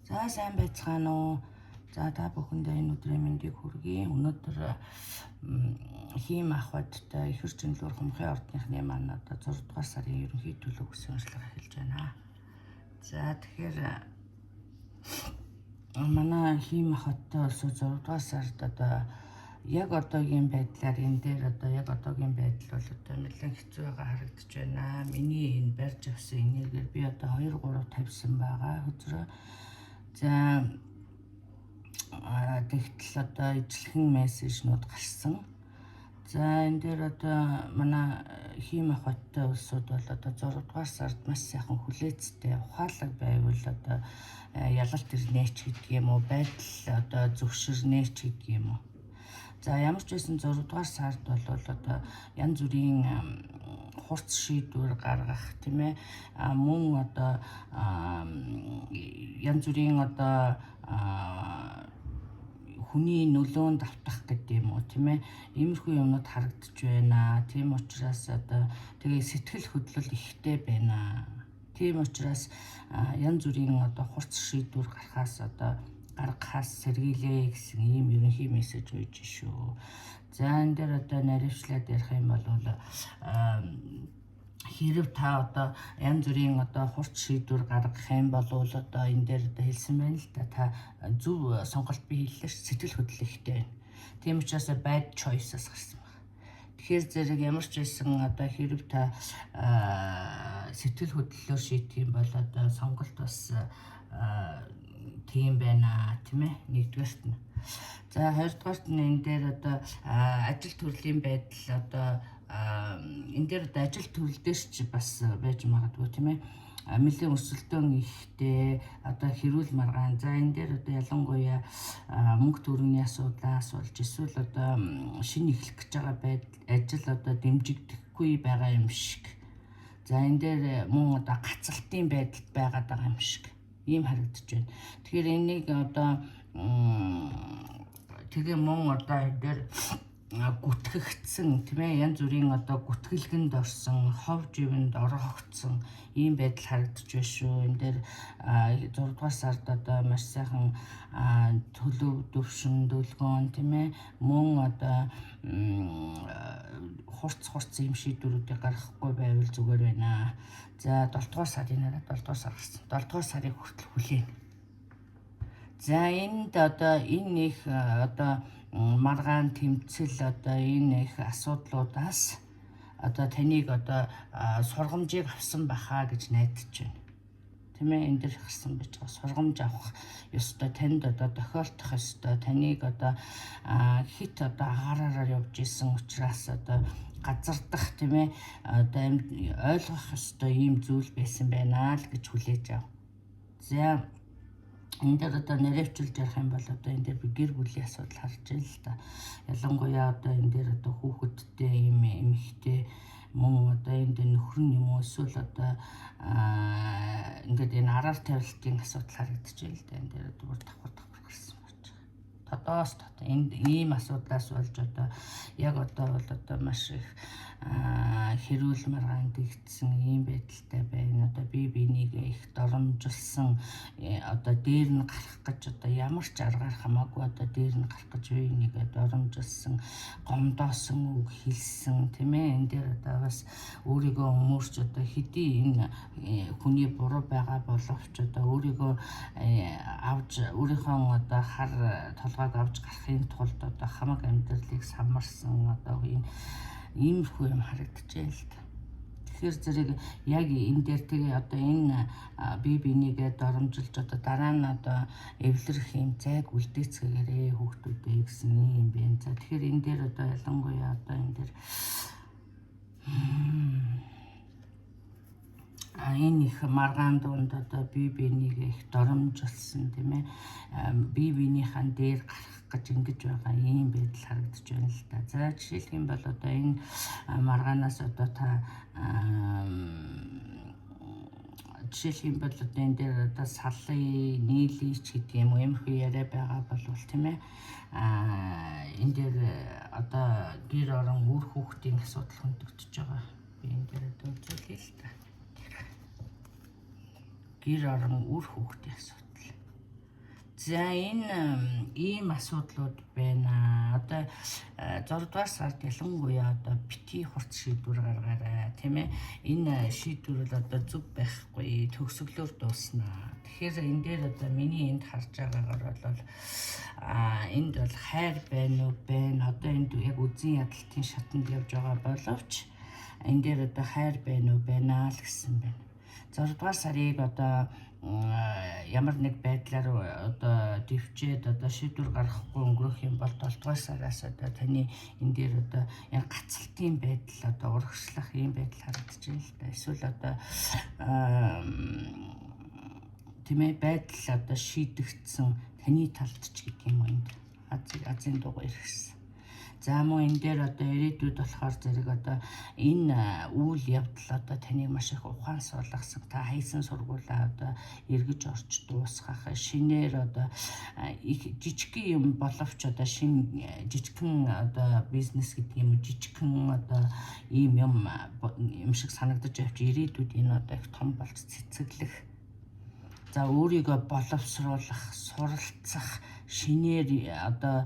За, сайн байцгаана уу? За, та бүхэндээ энэ өдрийн мэндийг хүргэе. Өнөөдөр хийм ахуйдтай ихэр жинлүүр хумхын ордныхны маань одоо 6 дугаар сарын ерөнхий төлөв гэсэн уншлага эхэлж байна. За, тэгэхээр манай хийм ахуйдтай улсууд 6 дугаар сард одоо яг одоогийн байдлаар энэ дээр одоо яг одоогийн байдал бол одоо нэлээд хэцүү байгаа харагдаж байна. Миний энэ барьж авсан энергээр би одоо 2 3 тавьсан байгаа хөзрөө. За, тэгтэл одоо ижлэхэн мессежнүүд гарсан. За, энэ дээр одоо манай хийм ахуйтай улсууд бол одоо 6 дугаар сард маш сайхан хүлээцтэй, ухаалаг байвал одоо ялалт ирнэ ч гэдэг юм уу, байдал одоо зөвшөрнэ ч гэдэг юм уу. За, ямар ч байсан 6 дугаар сард бол одоо янз бүрийн хурц шийдвэр гаргах, тийм ээ, мөн одоо янз бүрийн одоо хүний нөлөөнд автах гэдэг юм уу, тийм ээ, иймэрхүү юмнууд харагдаж байна. Тийм учраас одоо тэгээ сэтгэл хөдлөл ихтэй байна. Тийм учраас янз бүрийн одоо хурц шийдвэр гаргахаас одоо гаргахаас сэргийлээ гэсэн ийм ерөнхий мессеж өгч шүү. За, энэ дээр одоо наривчлаад ярих юм бол хэрэг та одоо янз бүрийн одоо хурц шийдвэр гаргах юм бол одоо энэ дээр одоо хэлсэн байна л да, та зөв сонголт би хэллээ ш, сэтгэл хөдлөл ихтэй байна. Тийм учраас bad choices гарсан байна. Тэгэхээр зэрэг ямар ч байсан одоо хэрэг та сэтгэл хөдлөлөөр шийдэх юм бол одоо сонголт бас тийм байна, тийм ээ, нэгдүгээрт нь. За, хоёрдугаарт нь энэ дээр одоо ажил төрлийн байдал одоо энэ дээр одоо ажил төрөл дээр ч бас байж магадгүй, тийм ээ, нэлээн өрсөлдөөн ихтэй, одоо хэрүүл маргаан. За, энэ дээр одоо ялангуяа мөнгө төгрөгийн асуудлаас болж эсвэл одоо шинэ эхлэх гэж байгаа байдал ажил одоо дэмжигдэхгүй байгаа юм шиг. За, энэ дээр мөн одоо гацалтын байдалд байгаад байгаа юм шиг ийм харагдаж байна. Тэгэхээр энийг одоо тэгээ мөн одоо энэ дээр гүтгэгдсэн, тийм ээ, янз бүрийн одоо гүтгэлгэнд орсон, хов живэнд орогдсон ийм байдал харагдаж байна шүү. Энэ дээр 6 дугаар сард одоо маш сайхан төлөв, төвшин, дөлгөөн, тийм ээ, мөн одоо хурц хурц ийм шийдвэрүүдийг гаргахгүй байвал зүгээр байна. За, 7 дугаар сарын нараа 7 дугаар сар гарсан. 7 дугаар сарыг хүртэл хүлээнэ. За, энд одоо энэ их одоо маргаан тэмцэл, одоо энэ их асуудлуудаас одоо таныг одоо сургамжийг авсан бахаа гэж найдаж байна. Тийм ээ, энэ дэр гарсан байж байгаа сургамж авах ёстой, танд одоо тохиолдох ёстой, таныг одоо хит одоо агаараар явж исэн учраас одоо газардах, тийм ээ, одоо ойлгох ёстой ийм зүйл байсан байна л гэж хүлээж ав. За, энэ дээр одоо наривчилж ярих юм бол одоо энэ дээр би гэр бүлийн асуудал харж байна л да. Ялангуяа одоо энэ дээр одоо хүүхэдтэй ийм эмэгтэй, мөн одоо энд нөхөр нь юм уу, эсвэл одоо ингээд энэ араар тавилтын асуудал харагдаж байна л да. Энэ дээр одоо бүр давхар давхар гарсан байж байгаа. Тодоос тод энд ийм асуудлаас болж одоо яг одоо бол одоо маш их хэрүүл маргаан дэгдсэн ийм байдалтай байна. Одоо бие биенийг их доромжилсан, одоо дээр нь гарах гэж одоо ямар ч аргаар хамаагүй одоо дээр нь гарах гэж бие бинийгээ доромжилсан, гомдоосон үг хэлсэн, тийм ээ. Энэ дээр одоо бас өөрийгөө өмөрч одоо хэдий энэ хүний буруу байгаа боловч одоо өөрийгөө авч, өөрийнхөө одоо хар толгойг авч гарахын тулд одоо хамаг амьдралыг самарсан, одоо энэ иймэрхүү юм харагдаж байна л да. Тэгэхээр зэрэг яг энэ дээр тэгээ одоо энэ бие бинийгээ доромжилж одоо дараа нь одоо эвлэрэх юм зайг үлдээцгээгээрээ, хүүхдүүдээ гэсэн юм байна. За, тэгэхээр энэ дээр одоо ялангуяа одоо энэ дээр энэ их маргаан дунд одоо бие биенийг их доромжилсан, тийм ээ, бие биенийхээ дээр гарах гэж ингэж байгаа ийм байдал харагдаж байна л да. За, жишээлх юм бол одоо энэ маргаанаас одоо та жишээлх юм бол одоо энэ дээр одоо саллын нийлээч гэдэг юм уу, иймэрхүү яриа байгаа болвол, тийм ээ, энэ дээр одоо гэр орон үр хүүхдийн асуудал хөндөгдөж байгаа. Би энэ дээр одоо үзүүлье л та. Гэр орон үр хүүхдийн асуудал. За, энэ ийм асуудлууд байна. Одоо 6 дугаар сард ялангуяа одоо битгий хурц шийдвэр гаргаарай, тийм ээ. Энэ шийдвэр бол одоо зөв байхгүй, төгсгөлөөр дууснаа. Тэгэхээр энэ дээр одоо миний энд харж байгаагаар бол энд бол хайр байна уу, байна. Одоо энд яг үзэн ядалтын шатанд явж байгаа боловч энэ дээр одоо хайр байна уу, байна л гэсэн байна. 6 дугаар сарыг одоо ямар нэг байдлаар одоо дэвчээд, одоо шийдвэр гаргахгүй өнгөрөх юм бол 7 дугаар сараас одоо таны энэ дээр одоо энэ гацалтын байдал одоо урагшлах ийм байдал харагдаж байна л да. Эсвэл одоо, тийм ээ, байдал одоо шийдэгдсэн таны талд ч гэдэг юм уу, энд азийн дугуй ирсэн. За, мөн энэ дээр одоо ирээдүйд болохоор зэрэг одоо энэ үйл явдал одоо таныг маш их ухаан суулгасан. Та хайсан сургуулаа одоо эргэж орч дуусгах, шинээр одоо их жижигхэн юм боловч одоо шинэ жижигхэн одоо бизнес гэдэг юм уу, жижигхэн одоо ийм юм юм шиг санагдаж явж, ирээдүйд энэ одоо их том болж цэцэглэх. За, өөрийгөө боловсруулах, суралцах, шинээр одоо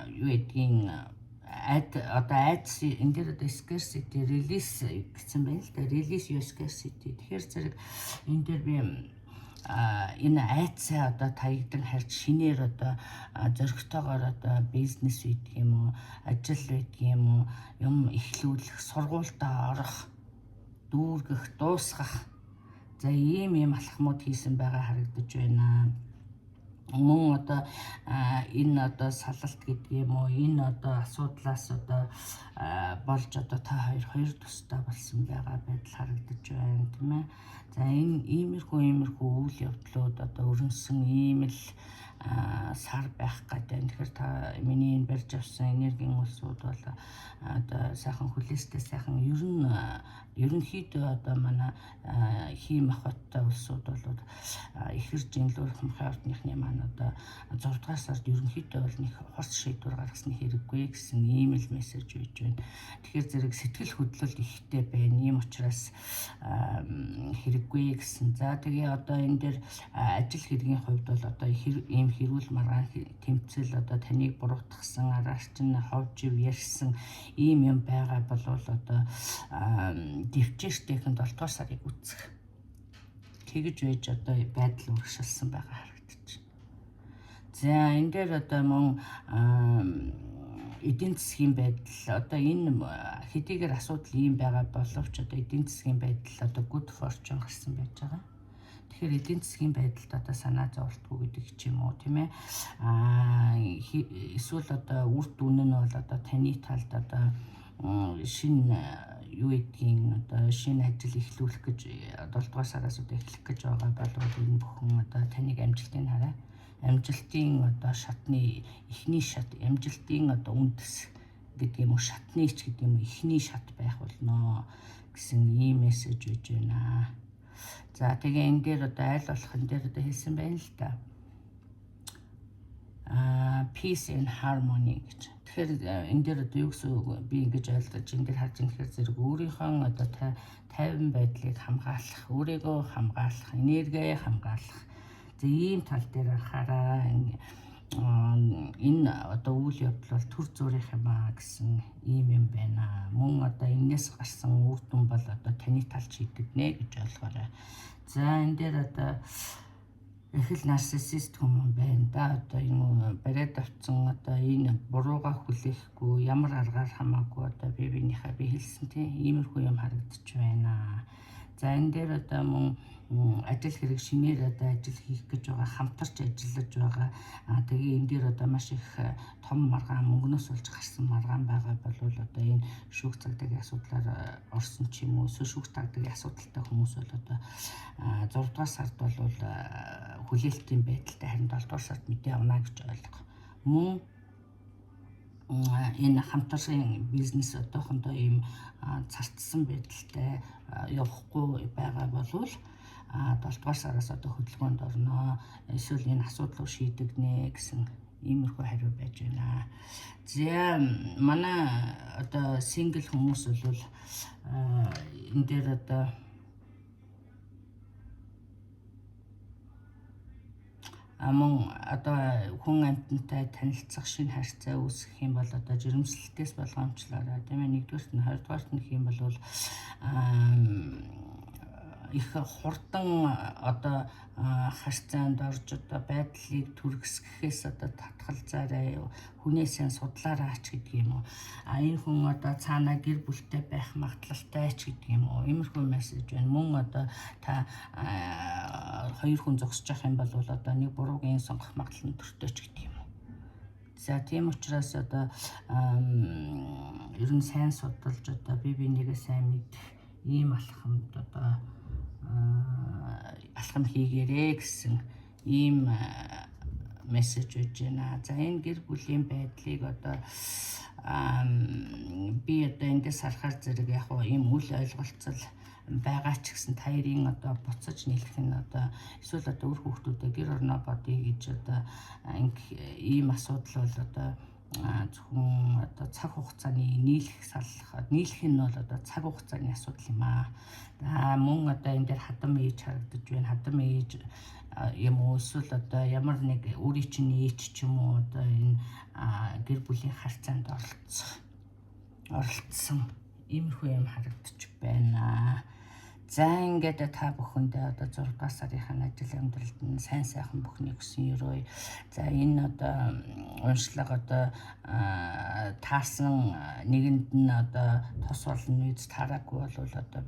юу гэдгийг айд одоо айдас энэ дээр одоо scarcity release гэсэн байна л да. Release your scarcity. Тэгэхээр зэрэг энэ дээр би энэ айдсаа одоо таягдан харж, шинээр одоо зоригтойгоор одоо бизнес байдаг юм уу, ажил байдаг юм уу, юм эхлүүлэх, сургуультаа орох, дүүргэх, дуусгах. За, ийм ийм алхмууд хийсэн байгаа харагдаж байна. Мөн одоо энэ одоо салалт гэдэг юм уу, энэ одоо асуудлаас одоо болж одоо та хоёр хоёр тусдаа болсон байгаа байдал харагдаж байна, тийм ээ. За, энэ иймэрхүү үйл явдлууд одоо өрнөсөн ийм л сар байх гэдэг. Тэгэхээр та миний энэ барьж авсан энергийн улсууд бол одоо сайхан хүлээстэй, сайхан ер нь ерөнхийдөө одоо манай хийм махбодтой улсууд бол ихэр жинлүүр хумхын ордныхны маань одоо 6 дугаар сард ерөнхийдөө бол нэг хурц шийдвэр гаргасны хэрэггүй гэсэн ийм л мессеж байж байна. Тэгэхээр зэрэг сэтгэл хөдлөл ихтэй байна. Ийм учраас хэрэггүй гэсэн. За, тэгээ одоо энэ дээр ажил хэргийн хувьд бол одоо ийм хэрүүл маргаан, тэмцэл, одоо таныг буруутгасан, араас чинь ховж ярьсан ийм юм байгаа бол одоо дэвчээртэйхэн 7 дугаар сарыг үзэх. Тэгэж байж одоо байдал урагшилсан байгаа харагдаж байна. За, энэ дээр одоо мөн эдийн засгийн байдал одоо энэ хэдийгээр асуудал ийм байгаа боловч одоо эдийн засгийн байдал одоо good fortune гарсан байж байгаа. Тэгэхээр эдийн засгийн байдалд одоо санаа зовлтгүй гэдэг ч юм уу, тийм ээ. Эсвэл одоо үр дүн нь бол одоо таны талд одоо шинэ юу гэдгийг одоо шинэ ажил эхлүүлэх гэж 7 дугаар сараас одоо эхлэх гэж байгаа бол энэ бүхэн одоо таныг амжилтыг хараа, амжилтын одоо шатны эхний шат, амжилтын одоо үндэс гэдэг юм уу, шатны ч гэдэг юм уу, эхний шат байх болно гэсэн ийм мессеж байж байна. За, тэгээ энэ дээр одоо аль болох энэ дээр одоо хэлсэн байна л да. Peace and harmony гэж. Тэгэхээр энэ дээр одоо юу гэсэн үг, би ингэж ойлгож энэ дээр харж байгаа, тэгэхээр зэрэг өөрийнхөө одоо тайван байдлыг хамгаалах, өөрийгөө хамгаалах, энергиэ хамгаалах. За, ийм тал дээр анхаараа. Энэ одоо үйл явдал бол түр зуурынх юм аа гэсэн ийм юм байна. Мөн одоо энэс гарсан үр дүн бол одоо таны талд шийдэгдэнэ гэж ойлгоорой. За, энэ дээр одоо их л нарциссист хүмүүс байна да. Одоо энэ бариад авцсан, одоо энэ бурууга хүлээхгүй, ямар аргаар хамаагүй одоо бие биенийхээ би хэлсэн, тийм, иймэрхүү юм харагдчих байна. За, энэ дээр одоо мөн ажил хэрэг, шинээр одоо ажил хийх гэж байгаа, хамтарч ажиллаж байгаа. Тэгээ энэ дээр одоо маш их том маргаан, мөнгнөөс болж гарсан маргаан байгаа бол одоо энэ шүүх цагдаагийн асуудлаар орсон ч юм уу, эсвэл шүүх цагдаагийн асуудалтай хүмүүс бол одоо 6 дугаар сард бол хүлээлтийн байдалтай, харин 7 дугаар сард мэдээ авна гэж ойлго. Мөн энэ хамтарсан бизнес одоохондоо ийм царцсан байдалтай явахгүй байгаа болвол 7 дугаар сараас одоо хөдөлгөөнд орно. Эсвэл энэ асуудлыг шийдэгнэ гэсэн иймэрхүү хариу байж байна. За, манай одоо single хүмүүс бол энэ дээр одоо Мөн одоо хүн амьтантай танилцах, шинэ харьцаа үүсгэх юм бол одоо жирэмслэлтээс болгоомжлоорой, тийм ээ. Нэгдүгээрт нь, хоёрдугаарт нь гэх юм бол их хурдан одоо харьцаанд орж одоо байдлыг түргэсгэхээс одоо татгалзаарай, хүнээ сайн судлаарай ч гэдэг юм уу. А энэ хүн одоо цаанаа гэр бүлтэй байх магадлалтай ч гэдэг юм уу. Иймэрхүү мессеж байна. Мөн одоо та хоёр хүн зогсож явах юм бол одоо нэг буруугийн сонгох магадлал нь өндөртэй ч гэдэг юм уу. За, тийм учраас одоо ер нь сайн судалж, одоо бие бинийгээ сайн мэдэх ийм алхамд одоо алхам хийгээрэй гэсэн ийм мессеж өгж байна. За, энэ гэр бүлийн байдлыг одоо би одоо эндээс харахаар зэрэг яг уу ийм үл ойлголцол байгаа ч гэсэн та хоёрын одоо буцаж нийлэх нь одоо эсвэл одоо үр хүүхдүүдээ гэр орноо бодъё гэж одоо ийм асуудал бол одоо зөвхөн одоо цаг хугацааны нийлэх саллах, нийлэх нь бол одоо цаг хугацааны асуудал юм аа. За, мөн одоо энэ дээр хадам ээж харагдаж байна. Хадам ээж юм уу, эсвэл одоо ямар нэг өөрийн чинь ээж ч юм уу, одоо энэ гэр бүлийн харьцаанд оролцсон иймэрхүү юм харагдаж байна. За, ингээд та бүхэндээ одоо 6 дугаар сарынхаа ажил амьдралд нь сайн сайхан бүхнийг хүсэн ерөөе. За, энэ одоо уншлага одоо таарсан нэгэнд нь одоо тус болно үз, таараагүй бол одоо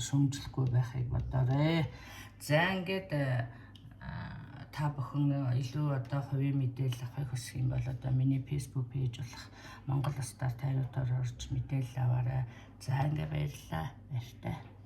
шүүмжлэхгүй байхыг бодоорой. За, ингээд та бүхэн илүү одоо хувийн мэдээлэл авахыг хүсэх юм бол одоо миний Facebook page болох Монгол Star Tarot-оор орж мэдээлэл аваарай. За, ингээд баярлалаа. Баяртай.